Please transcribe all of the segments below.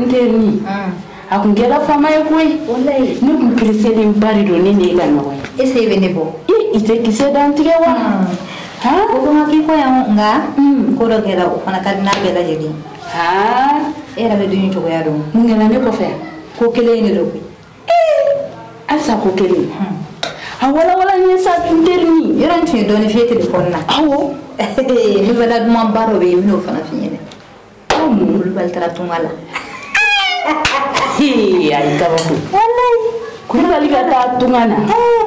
N terinin a kun kɛra faama ye koyi. Walayi. Ne kun pereselen ba de don ne n'e ka ɲɔgɔn ye. Est-ce que e bɛ ne bɔ? I tɛ kisɛ dantigɛ wa? Han? Ko ko ma k'i kɔ yan nka ko dɔ kɛra o fana ka di n'a bɛɛ lajɛlen. Han? E yɛrɛ bɛ du in cogoya dɔn. Mun kɛra ne kɔfɛ yan? Ko kelen in de don koyi. Halisa ko kelen. A walawala n ye sa n terinin. Yɔrɔ n tun ye dɔɔnin f'i ye telefɔni na. Awɔ. Nouvelle dumanba dɔ bɛ yen n bɛn'o fana f'i ɲɛna. Mun? Kulubali taara tunga la. Ayi kabako. Walayi. Kulubali ka taa tunga na.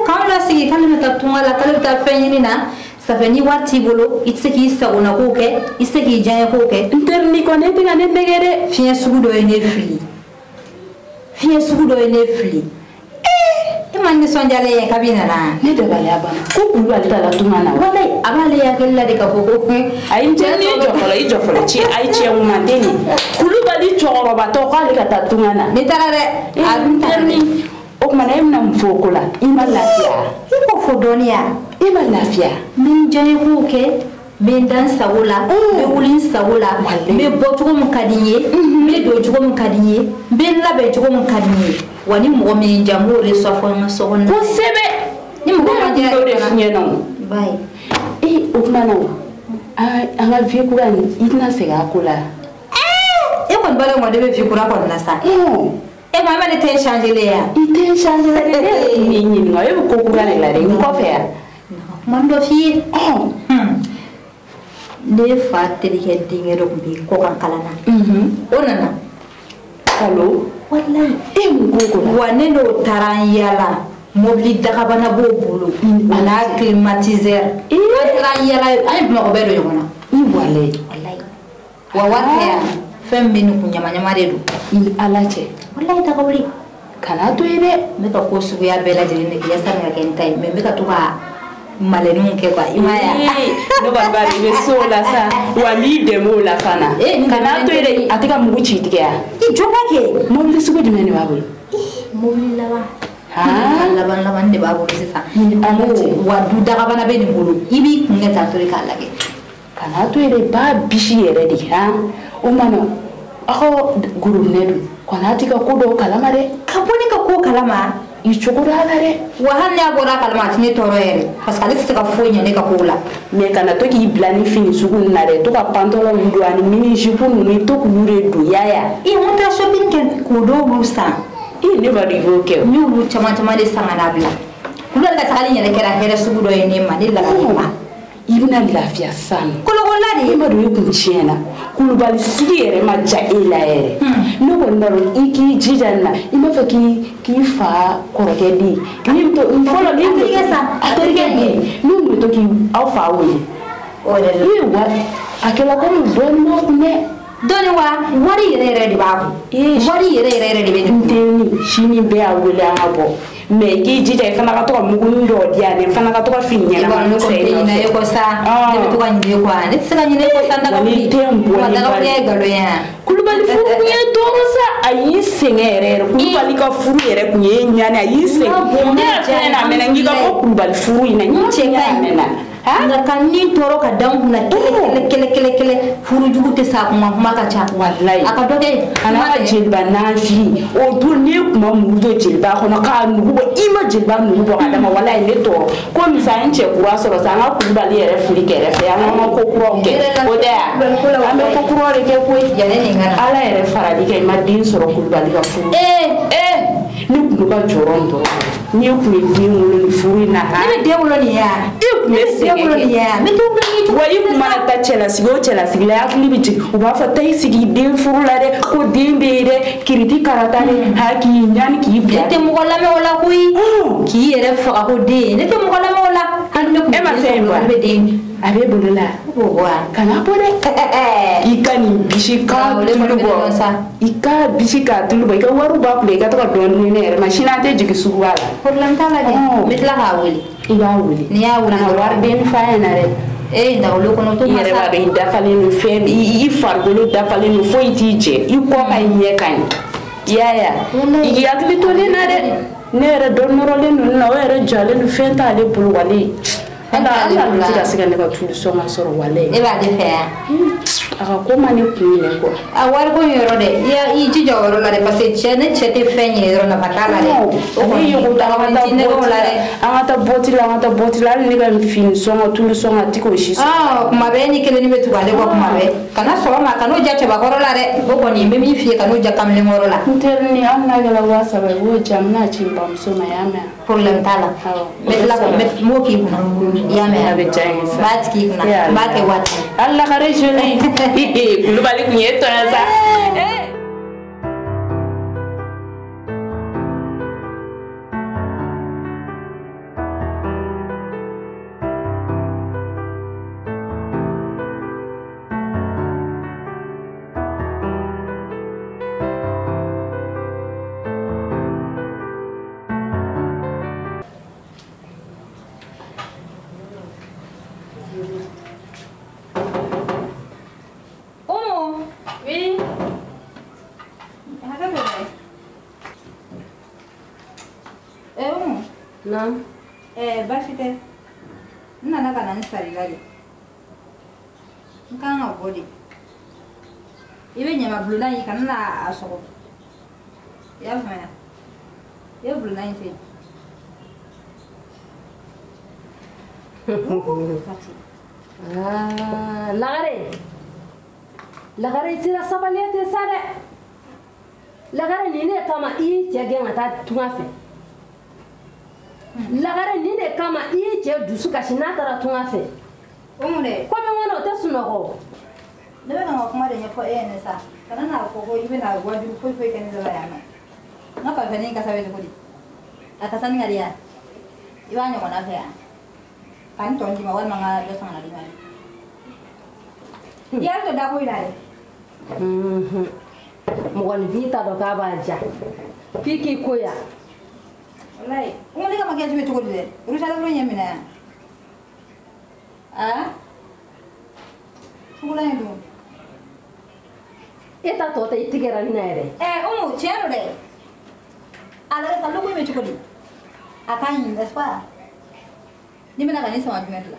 K'anw lasigi k'ale bɛ taa tunga la k'ale bɛ taa fɛn ɲini na. Ça fait ni wari t'i bolo i tɛ se k'i sagonako kɛ i tɛ se k'i diyaɲɛko kɛ. N terinin kɔni e tɛ ka ne nɛgɛ dɛ. Fiɲɛ sugu dɔ ye ne fili. Fiɲɛ sugu dɔ ye ne fili. E ma nisɔndiyalen ye kabi nana. Ne dabaliya banna ko Kulubali taara tunga na. Walayi a b'ale hakili la de k'a fɔ ko. Ayi n terinin i jɔ fɔlɔ i jɔ fɔlɔ cɛ ayi cɛ ɲuman tɛ nin. Kulubali cɛkɔrɔbatɔ k'ale ka taa tunga na. Ne taara dɛ. A n terinin o tuma na e bɛna mun fɔ o ko la? I ma lafiya. I b'o fɔ dɔɔnin ya. I ma lafiya. N bɛ n diyaɲɛkow kɛ. N bɛ n da n sago la, n bɛ wuli n sago la, n bɛ bɔ cogo min ka di n ye, n bɛ don cogo min ka di n ye, n bɛ n labɛn cogo min ka di n ye. Wa ni mɔgɔ min ye n diya n b'o de sɔn fɔ n ka so kɔnɔ. Kosɛbɛ. Ni mɔgɔ ma diya ne y'o de f'i ɲɛna o. Bayi. Ee o tuma na o an ka vie kura nin i tɛna segin a ko la. E kɔni b'a dɔn kɔni ne bɛ vie kura kɔni na sa. E ma ne tɛ changer le ya. I tɛ changer dɛ ne yɛrɛ tun b'i ɲininka e bɛ ko kura de la dɛ n kɔfɛ yan. Kuma dɔ f'i ye. Ne fa terikɛ denkɛ dɔ tun bɛ kɔkan kalan na. O nana. Kalo. Walayi. E mun ko ko la? Wa ne n'o taara n yaala mobili dagabana b'o bolo. A n'a climatiseur. An taara n yaala an ye Bamakɔ bɛɛ don ɲɔgɔn na. I walayi. Walayi. Wa wari tɛ yan. Fɛn min bɛ nin kun ɲamaɲama de don. I ni Ala cɛ. Walayi Dagawuli. Kana to yen dɛ. N bɛ ka ko suguya bɛɛ lajɛlen de kɛ yaasa nin ka kɛ n ta ye mais n bɛ ka to ka malɛninw kɛ quoi i m'a ye wa. Ne kɔni b'a dɔn i bɛ se o la sa wa n b'i dɛmɛ o la fana. Kana to yen dɛ a tɛ ka mugu ci tigɛ yan. I jɔ ka kɛ. Mobili sugu jumɛn de b'a bolo? Mobili laban. Laban laban de b'a bolo sisan. Wa du dagabana bɛ nin bolo i b'i kun kɛ tan to de k'a lajɛ. Kana to yen dɛ ba bisi yɛrɛ de han o ma nɔ aw ka gorobinɛ dun kana t'i ka ko dɔw kalama dɛ. Ka bɔ ne ka ko kalama. I cogo dɔ a la dɛ. Wa hali n'a bɔra a kalama a tɛ ne tɔɔrɔ yɛrɛ parce que ale tɛ se ka foyi ɲɛ ne ka kow la. Mais kana to k'i bila ni fini sugu ninnu na dɛ to ka pantalon ninnu don ani mini jupe ninnu i to k'olu de don yaya. Ee n ko taa shopping kɛ k'o dɔwlu san. Ee ne b'a dɔn i b'o kɛ. N y'olu caman caman de san ka n'a bila. Kulubali ka tagali yɛrɛ kɛra hɛrɛ sugu dɔ ye ne ma ne lafiyara ba. I bɛna lafiya san. Kolokola de. E ma dɔn e kun tiɲɛna. Kulubali sigi yɛrɛ ma diya e la yɛrɛ. Ne kɔni b'a dɔn i k'i jija nin na i b'a fɔ k'i fa kɔrɔkɛ den. Min bɛ to fɔlɔ min bɛ terikɛ sa. A terikɛ den min bɛ to k'i aw fa wele. O yɛrɛ de. Ee wa a kɛra komi dɔɔnin b'a kun dɛ. Dɔɔnin wa wari yɛrɛ yɛrɛ de b'a kun. Wari yɛrɛ yɛrɛ yɛrɛ de bɛ nin. N terinin sini bɛɛ y'a wele an ka bɔ. Mais k'i jija i fana ka to ka mugunin dɔw di yan i fana ka to ka fini ɲɛnama san i nɔfɛ. E kɔni ne kɔ sa ne bɛ to ka ɲinɛ e kɔ ne tɛ se ka ɲinɛ e kɔ sa Dagawuli. Wa ni den bɔli Wa Dagawuli ye nkalon ye yan. Kulubali furu kun ye tɔɔrɔ sa a y'i sɛgɛn yɛrɛ yɛrɛ Kulubali ka furu yɛrɛ kun ye ɲani a y'i sɛgɛn. Ne yɛrɛ fɛnɛ na mɛnna n k'i ka bɔ Kulubali furu in na n cɛ ka ɲi mɛnna. Nka ka ni tɔɔrɔ ka da n kunna kɛlɛ kɛlɛ kɛlɛ kɛlɛ furu jugu tɛ sa kuma kuma ka ca. Walayi. A ka dɔ kɛ. A n'a ka jeliba nanfi o don ne tun ma muru don jeliba kɔnɔ k'a nugu bɔ i ma jeliba nugu bɔ ka d'a ma walayi ne tɔɔrɔ komi sa n cɛ kura sɔrɔ sa an ka Kulubali yɛrɛ fili kɛrɛfɛ an ka ko kuraw kɛ o tɛ yan an bɛ ko kuraw de kɛ koyi. Ala yɛrɛ farali kɛ i ma den sɔrɔ Kulubali ka furu. Ne tun bɛ ka jɔrɔ n dɔrɔn n'i tun ye den wolo nin furu in na. Ne bɛ den wolo nin ye wa? E tun bɛ sɛgɛn kɛ. Wa i tun mana taa cɛlasigi o cɛlasigi la hakili bɛ jigin u b'a fɔ taa i sigi den furu la dɛ ko den bɛ yen dɛ kiriti karata dɛ ha k'i ɲani k'i bila. Ne tɛ mɔgɔ lamɛn o la koyi. K'i yɛrɛ faga ko den ne tɛ mɔgɔ lamɛn o la. Hali ne kun e ma fɛn in bɔ ne bɛ den. A bɛ bolo la. Kana bɔ dɛ. I ka nin bisi k'a tulu bɔ. I ka bisi k'a tulu bɔ i ka wariw b'a kun i ka to ka dɔɔnin ne yɛrɛ ma sini an tɛ jigin sugu ba la. Problème t'a la dɛ. N bɛ tila k'a wele. I b'a wele. N'i y'a wele. Ka wariden f'a ɲɛna dɛ. Ee Dagawuli kɔnɔ to I yɛrɛ b'a dɔn i dafalen don fɛn i farikolo dafalen don foyi t'i jɛ i kɔ ka ɲi ɲɛ ka ɲi. I y'a ye wa? I k'i hakili to ne na dɛ. Ne yɛrɛ dɔ nɔrɔlen don ne na o yɛrɛ jalen don fɛn t'ale bolo wale. Ala tɛ ka se ka ne ka tulu sɔngɔ sɔrɔ walayi. E b'ale fɛ yan. A ka ko ma ne kun minɛ quoi. A wariko in yɔrɔ dɛ, i jija o yɔrɔ la dɛ parce que cɛ ne cɛ tɛ fɛn ye yɔrɔ nafa t'a la dɛ. O kɔni ye ko an ka taa bɔti la, an ka taa bɔti la hali ne ka fini sɔngɔ tulu sɔngɔ a ti k'o si sɔrɔ. Ah kuma bɛɛ ni kelen bɛ tugu ale kɔ kuma bɛɛ. Kana sɔn ma kan'o ja cɛbakɔrɔ la dɛ. O kɔni n bɛ min f'i ye kan'o ja kamalenkɔrɔ la. N teri ni hali n'a kɛra 3000 ye i b'o di yan n bɛna ci n bamuso ma i y'a mɛn. Problème t'a la. N bɛ tila ka n b'o k'i kunna. I y'a mɛn. A bɛ diya n ye sa. N b'a tigi kunna. N b'a kɛ waati. Ala ka joli. Kulubali kun ye tɔɲɔ sa. Naam. Baasi tɛ. N nana ka na n sarila de. N kan ka bɔ de. I bɛ ɲamabulonda in kana na a sɔgɔ. I y'a faamuya? I bɛ bulonda in to yen. Ah, Lagare. Lagare i sera sabaliya tɛ sa dɛ. Lagare nin de kama i y'i cɛ gɛn ka taa tunga fɛ. Lagare nin de kama i y'i cɛ dusu kasi n'a taara tunga fɛ. O mun dɛ? Komi n kɔnɔ o tɛ sunɔgɔ. Ne bɛ na n ka kuma de ɲɛfɔ e ɲɛna sa. Kana n'a fɔ ko i bɛna wajibi foyi foyi kɛ ne la yan nɔ. N ka parfum kasa bɛ cogo di? A kasa ni ka di yan. I b'a ɲɔgɔnna fɛ yan. Ka n tɔ d'i ma walima n ka dɔ san ka na d'i ma. I y'a to dako in na dɛ. Mɔgɔninfin t'a dɔn k'a b'a ja. F'i k'i ko yan. Walayi, n ko ne ka maquillage bɛ cogo di dɛ? Rouge à lèvres ɲɛ minɛ yan. Ah? Fugulan in dun. E ta tɔ tɛ i tigɛra nin na yɛrɛ. Umu tiɲɛ don dɛ. A lajɛ sa logo in bɛ cogo di? A ka ɲi n'est-ce pas? Ni bɛna ka nin sama jumɛn de la?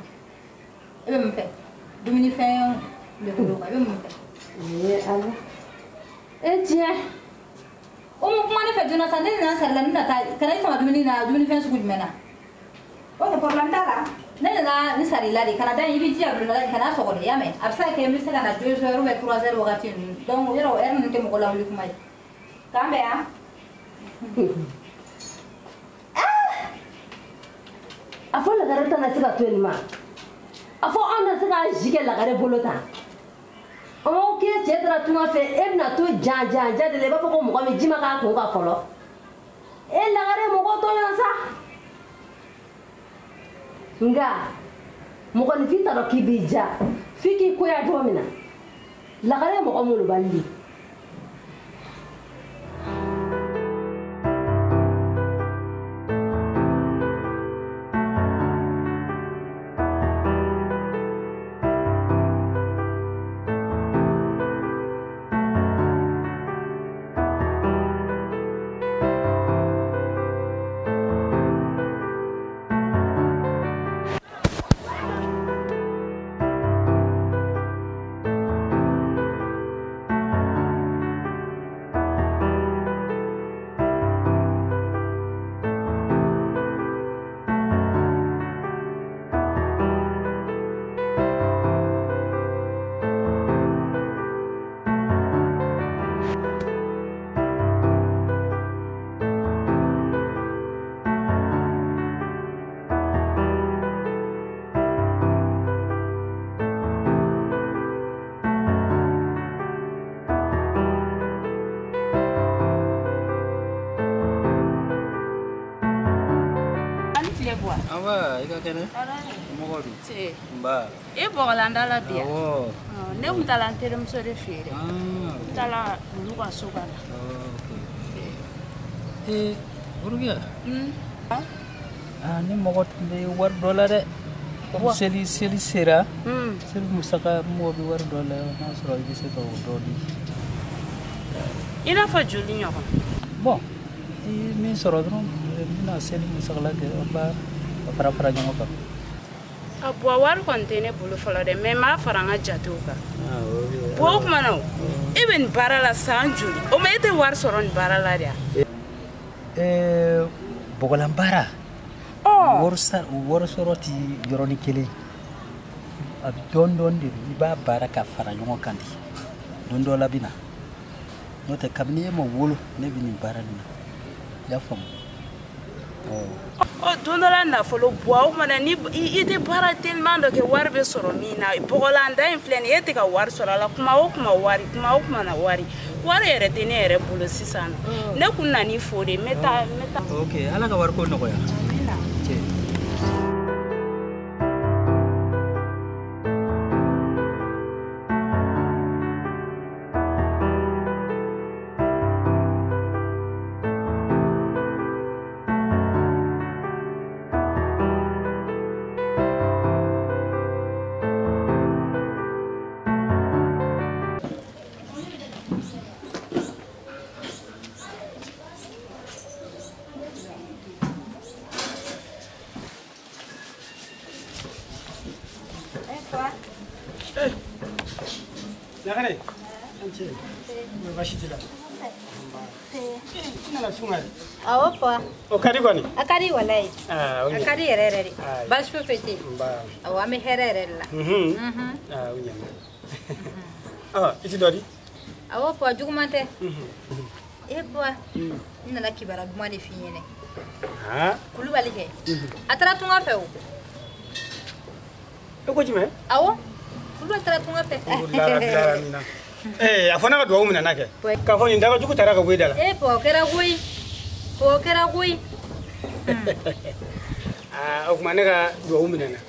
E bɛ mun fɛ? Dumunifɛn de ko don i bɛ mun fɛ? Ee Ala. E tiɲɛ. Umu kuma ne fɛ joona sa ne nana sari la ne bɛna taa ka na i sama dumuni na dumunifɛn sugu jumɛn na? Ok problème t'a la. Ne nana ni sari la de kana da in i b'i jija bulonda in kana sɔgɔ de i y'a mɛn? A bɛ se ka kɛ n bɛ se ka na 2 heures ou bien 3 heures wagati ninnu donc yɔrɔ o heure ninnu tɛ mɔgɔ lawuli kuma ye. K'an bɛn yan. A fɔ Lagare tɛna se ka to nin ma. A fɔ anw na se k'an si kɛ Lagare bolo tan. Ɔ k'e cɛ taara tunga fɛ e bɛna to jan jan jan de la i b'a fɔ ko mɔgɔ min ji ma k'a kun kan fɔlɔ. E Lagare mɔgɔ tɔɲɔ sa. Nka mɔgɔninfin t'a dɔn k'i b'i ja f'i k'i koya cogo min na. Lagare ye mɔgɔ molobali de ye. Awa, i ka kɛnɛ? Mɔgɔ dun? Nba. E bɔgɔlanda la bi yan? Awɔ. Ne kun taara n terimuso de fɛ yen dɛ. N taara olu ka so ka na. Ee, Burukiya. Ah, ni mɔgɔ tun bɛ wari dɔ la dɛ. Comme seli seli sera. Seli musaka mɔgɔ bɛ wari dɔ la n'a sɔrɔ i bɛ se ka o dɔ di. I n'a fɔ joli ɲɔgɔn? Bon, i ye min sɔrɔ dɔrɔn n bɛna seli musakala kɛ an b'a fara fara ɲɔgɔn kan. A Buwa wari kɔni tɛ ne bolo fɔlɔ dɛ, mais n b'a fara n ka jatew kan. Buwa o tuma na o, e bɛ nin baara la san joli? O ma e tɛ wari sɔrɔ nin baara la de wa? Bɔgɔlan baara. Wari sɔrɔ ti yɔrɔnin kelen. A bɛ dɔɔni dɔɔni de don, i b'a baara ka fara ɲɔgɔn kan de. Don dɔ la bɛ na. N'o tɛ kabini e ma wolo ne bɛ nin baara nin na. I y'a faamu? Ɔ don dɔ la nafolo Buwa o tuma na ni i tɛ baara teliman dɔ kɛ wari bɛ sɔrɔ min na bɔgɔlanda in filɛ nin ye e tɛ ka wari sɔrɔ a la kuma o kuma wari kuma o kuma na wari wari yɛrɛ tɛ ne yɛrɛ bolo sisan nɔ ne kun nan'i fo de n bɛ taa n bɛ taa. Ok ala ka wariko nɔgɔya. Cɛ. Lagare, an ce, baasi t'i la? I nana sun kari? Awɔ fa. O ka di kɔni? A ka di walayi. Aa o A ka di yɛrɛ yɛrɛ de. Baasi foyi foyi tɛ yen. Nba. Awɔ an bɛ hɛrɛ yɛrɛ de la. Aa o ɲɛna. Ɔ i ti dɔ di? Awɔ fa juguman tɛ. E fa, n nana kibaruya duman de f'i ɲɛnɛ. Kulubali kɛ. A taara tunga fɛ o. E ko jumɛn? Awɔ. Kulubali taara tunga fɛ. A fɔ n'a ka duwawu minɛ n'a kɛ. K'a fɔ nin daga jugu taara ka bɔ i da la. E fa o kɛra koyi. O kɛra koyi. Aa o tuma ne ka duwawu minɛ na.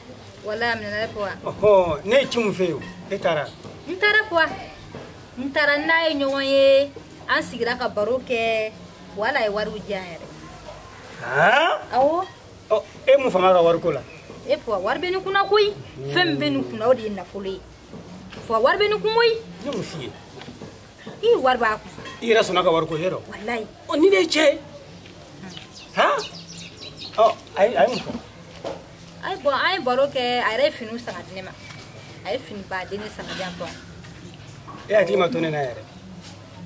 Walayi a minɛ na fa. Ɔhɔn ne ye ci mun f'e ye o e taara? N taara fa. N taara n'a ye ɲɔgɔn ye an sigira ka baro kɛ wala a ye wariw di yan yɛrɛ. Awɔ. Ɔ e mun fama ka wariko la? E fa wari bɛ ne kunna koyi. Fɛn min bɛ ne kunna o de ye nafolo ye. Fa wari bɛ ne kun koyi. Ne mun f'i ye? I wari b'a kun. I yɛrɛ sɔnna ka wariko ye dɛ? Walayi. Ɔ ni de ye cɛ ye. Han? Ɔ a ye mun fɔ? Ayi bɔn an ye baro kɛ a yɛrɛ ye finiw san ka di ne ma. A ye fini baden de san ka di yan bɔn. E hakili ma to ne na yɛrɛ?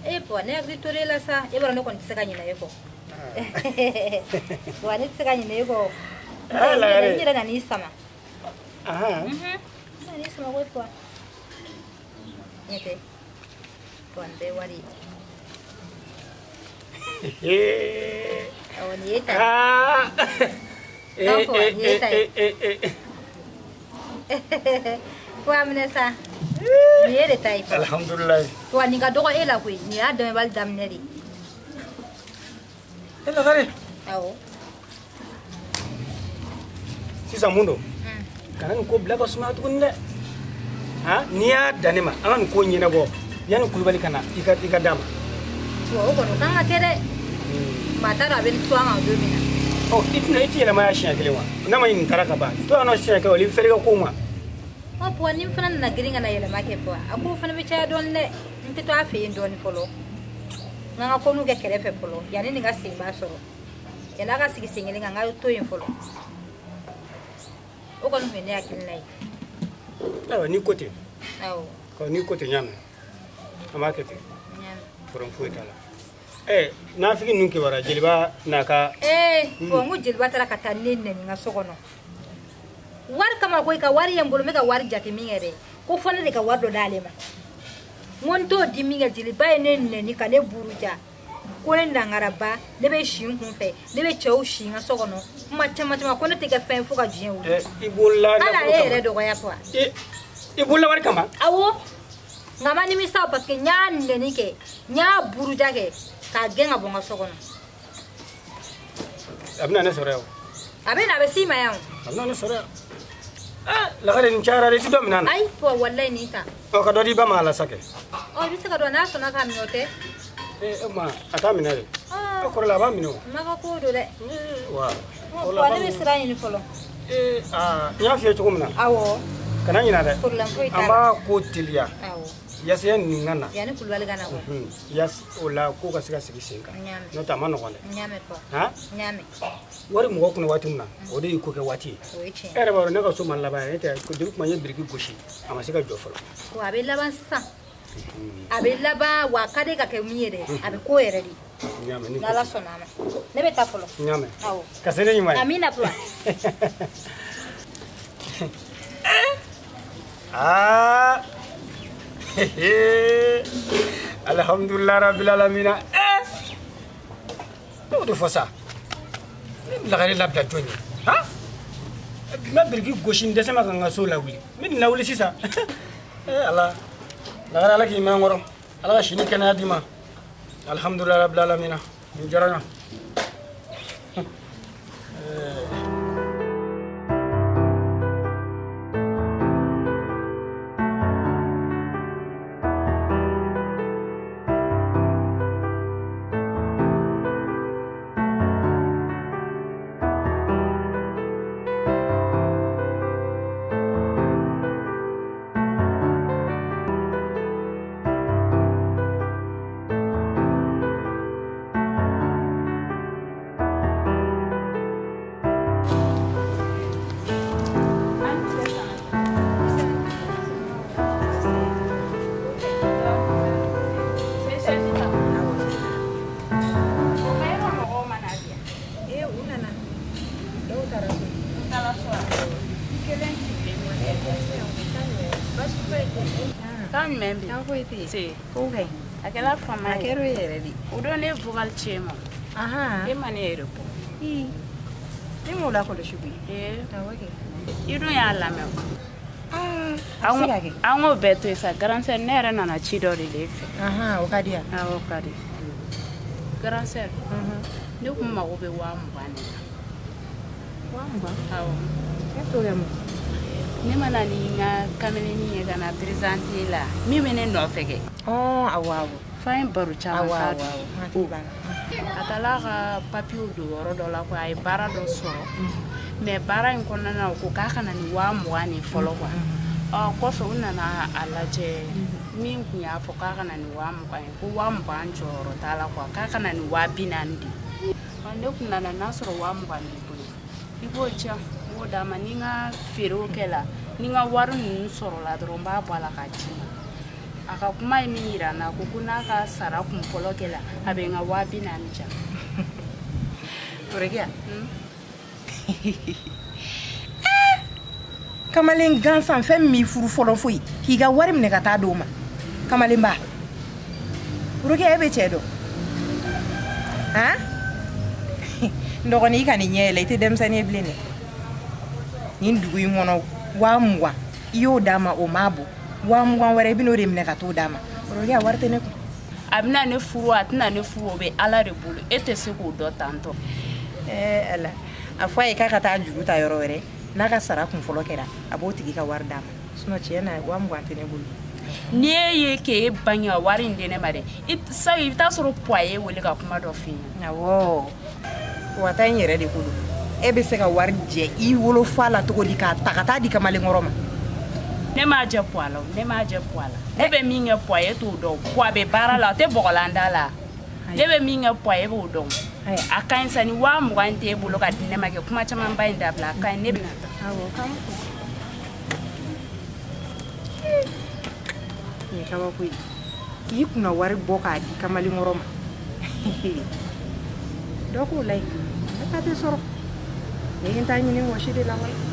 E bɔn ne hakili tor'e la sa e b'a dɔn ne kɔni tɛ se ka ɲinɛ e kɔ. Wa ne tɛ se ka ɲinɛ e kɔ. N yɛrɛ nan'i sama. N nan'i sama koyi fa. Ɲɛ tɛ. Bɔn nin bɛɛ wari ye. Awɔ nin ye ta ye. Awɔ nin ye ta ye. Fo a minɛ sa. Nin ye de ta ye. Alhamdulilayi. Wa nin ka dɔgɔ e la koyi nin y'a dɛmɛbali daminɛ de. E Lagare. Awɔ. Sisan mun don? Kana nin ko bila ka sumaya tuguni dɛ. Han n'i y'a dan ne ma an ka nin ko ɲɛnabɔ yanni Kulubali ka na i ka d'a ma. Wa o kɔni o kan ka kɛ dɛ. Maa t'a dɔn a bɛ to an kan don min na. Ɔ i tɛna i ti yɛlɛma ya siɲɛ kelen wa? N'a ma ɲi nin taara ka ban to yan nɔ siɲɛ kelen o i bɛ fɛrɛ i ka kow ma. Ɔ Buwa ni n fana nana girin ka na yɛlɛma kɛ Buwa a kow fana bɛ caya dɔɔni dɛ. N tɛ to a fɛ yen dɔɔni fɔlɔ. N ka n ka koninw kɛ kɛrɛfɛ fɔlɔ yanni nin ka sen b'a sɔrɔ. Yanni a ka sigi sen kelen kan n ka to yen fɔlɔ. O kɔni tun ye ne hakilina ye. Ayiwa n'i ko ten. Awɔ. N'i ko ten n y'a mɛn. An b'a kɛ ten. N y'a mɛn. Problème foyi t'a la. Nafigi ninnu kibaruya jeliba n'a ka. Bɔn n ko jeliba taara ka taa ne nɛni n ka so kɔnɔ. Wari kama koyi ka wari ye n bolo n bɛ ka wari jate min kɛ dɛ ko fɔ ne de ka wari dɔ d'ale ma. N ko n t'o di min kɛ jeliba ye ne nɛni ka ne buruja. Ko ne nangaraba ne bɛ si n kun fɛ ne bɛ cɛw si n ka so kɔnɔ kuma caman caman ko ne tɛ kɛ fɛn ye fo ka diɲɛ wuli. I bolola hali a ye yɛrɛ dɔgɔya kuwa. I bolola wari kama? Awɔ nka ma nimisa o parce que n y'a nɛni kɛ n y'a buruja kɛ k'a gɛn ka bɔ n ka so kɔnɔ. A bɛna ne sɔrɔ yan o. A bɛ na a bɛ s'i ma yan o. A bɛna ne sɔrɔ yan. Lagare nin cayara dɛ i ti dɔ minɛ a na. Ayi pɔ walayi nin ta. Ɔ ka dɔ di i ba ma a la sa kɛ. Ɔ i bɛ se ka dɔn n'a sɔnna k'a minɛ o tɛ. E ma a t'a minɛ de. E kɔrɔ la a b'a minɛ o. Ma ka ko don dɛ. Wa. Wa ne bɛ sira ɲini fɔlɔ. Aa n y'a f'i ye cogo min na. Awɔ. Kana ɲinɛ dɛ. Problème foyi t'a la. An b'a ko teliya. Awɔ. Yasa nin ka na. Yanni Kulubali ka na kɔ. Yas o la ko ka se ka sigi sen kan. N'o tɛ a ma nɔgɔn dɛ. N y'a mɛn pɔ. Han? N y'a mɛn. Wari mɔgɔ kunna waati min na o de y'i ko kɛ waati ye. O ye tiɲɛ. E yɛrɛ b'a dɔn ne ka so ma laban yɛrɛ, ne tɛ depuis kuma n ye biriki gosi a ma se ka jɔ fɔlɔ. Wa a bɛ laban sisan. A bɛ laban wa a ka di ka kɛ min ye dɛ a bɛ ko yɛrɛ de. N y'a mɛn. N'Ala sɔnna a ma. Ne bɛ taa fɔlɔ. N y'a mɛn. Awɔ. Ka se ne ɲuman ye. Amina papa. Ah. Alhamdulillah rabbil alamin. Ne y'o de fɔ sa. Ne bɛ lagare labila jɔn ye? Han? N ma biriki gosi n dɛsɛ ma ka n ka so lawuli. N bɛ nin lawuli sisan. Ala. Lagare Ala k'i mɛn n kɔrɔ. Ala ka si ni kɛnɛya d'i ma. Alhamdulillah rabbil alamin. Nin diyara n na. A kɛra fama ye. A kɛra o yɛrɛ de. O don ne vocal ci e ma. E ma ne yɛrɛ bɔ. Ne m'o lakɔlɔsi koyi. Awɔ kɛ. I dun y'a lamɛn o. A bɛ se ka kɛ. An k'o bɛɛ to yen sa grande sœur ne yɛrɛ nana ci dɔ de l'e fɛ. O ka di yan. Awɔ o ka di. Grande sœur. Ne kun mago bɛ 20,000 de la. 20,000? Awɔ. E t'o kɛ mun? Ne ma na ni n ka kameleni ye ka na présenter la min bɛ ne nɔfɛ kɛ. Awɔ awɔ. F'an ye baro caman k'a dun. Awɔ awɔ. A taara a ka papiyew don yɔrɔ dɔ la quoi a ye baara dɔ sɔrɔ. Mais baara in kɔnɔna na o ko k'a ka na ni 20,000 de fɔlɔ quoi. Ɔ kɔfɛ u nana a lajɛ min tun y'a fɔ k'a ka na ni 20,000 ye ko 20,000 jɔyɔrɔ t'a la quoi k'a ka na ni 40,000 de ye. Ɔ ne kun nana n'a sɔrɔ 20,000 b'i bolo i b'o di yan. N b'o d'a ma ni n ka feerew kɛ la ni n ka wari ninnu sɔrɔla dɔrɔn n b'a bɔ a la k'a d'i ma. A ka kuma ye min yira n na ko n'a ka sara kun fɔlɔ kɛ la a bɛ n ka 40,000 di yan. Rokia. Kamalen gansan fɛn min b'i furu fɔlɔ foyi k'i ka wari minɛ ka taa d'o ma. Kamalenba. Rokia e bɛ cɛ dɔn. Han? N dɔgɔnin i ka nin ɲɛ yɛlɛ i tɛ denmisɛnnin ye bilen dɛ. Nin dugu in kɔnɔ 20,000 i y'o d'a ma o m'a bɔ 20,000 wɛrɛ i bɛn'o de minɛ ka t'o d'a ma. Rokia wari tɛ ne kun. A bɛna ne furu a tɛna ne furu o bɛ Ala de bolo e tɛ se k'o dɔn tantɔ. Ala a fɔ a ye k'a ka taa juru ta yɔrɔ wɛrɛ n'a ka sara kun fɔlɔ kɛra a b'o tigi ka wari d'a ma sinon tiɲɛ na 20,000 tɛ ne bolo. N'i e ye k'e bange ka wari in di ne ma dɛ sabu i bɛ taa sɔrɔ Puwa ye wele ka kuma dɔ f'i ɲɛna. Awɔ Puwa ta in yɛrɛ de ko don. E bɛ se ka wari jɛ i wolofa la cogo di k'a ta ka taa di kamalenkɔrɔ ma. Ne m'a jɛ Puwa la ne m'a jɛ Puwa la ne bɛ min kɛ Puwa e t'o dɔn Puwa bɛ baara la o tɛ bɔgɔlan da la ne bɛ min kɛ Puwa e b'o dɔn a ka ɲi sa ni 20,000 t'e bolo ka di ne ma kɛ kuma camanba in dabila a ka ɲi ne bɛna taa. Awɔ k'an fo. Nin ye kabako ye k'i kunna wari bɔ k'a di kamalenkɔrɔ ma dɔ k'o la yen ne ta tɛ sɔrɔ. Ne ye n ta ɲini wɔsi de la wala.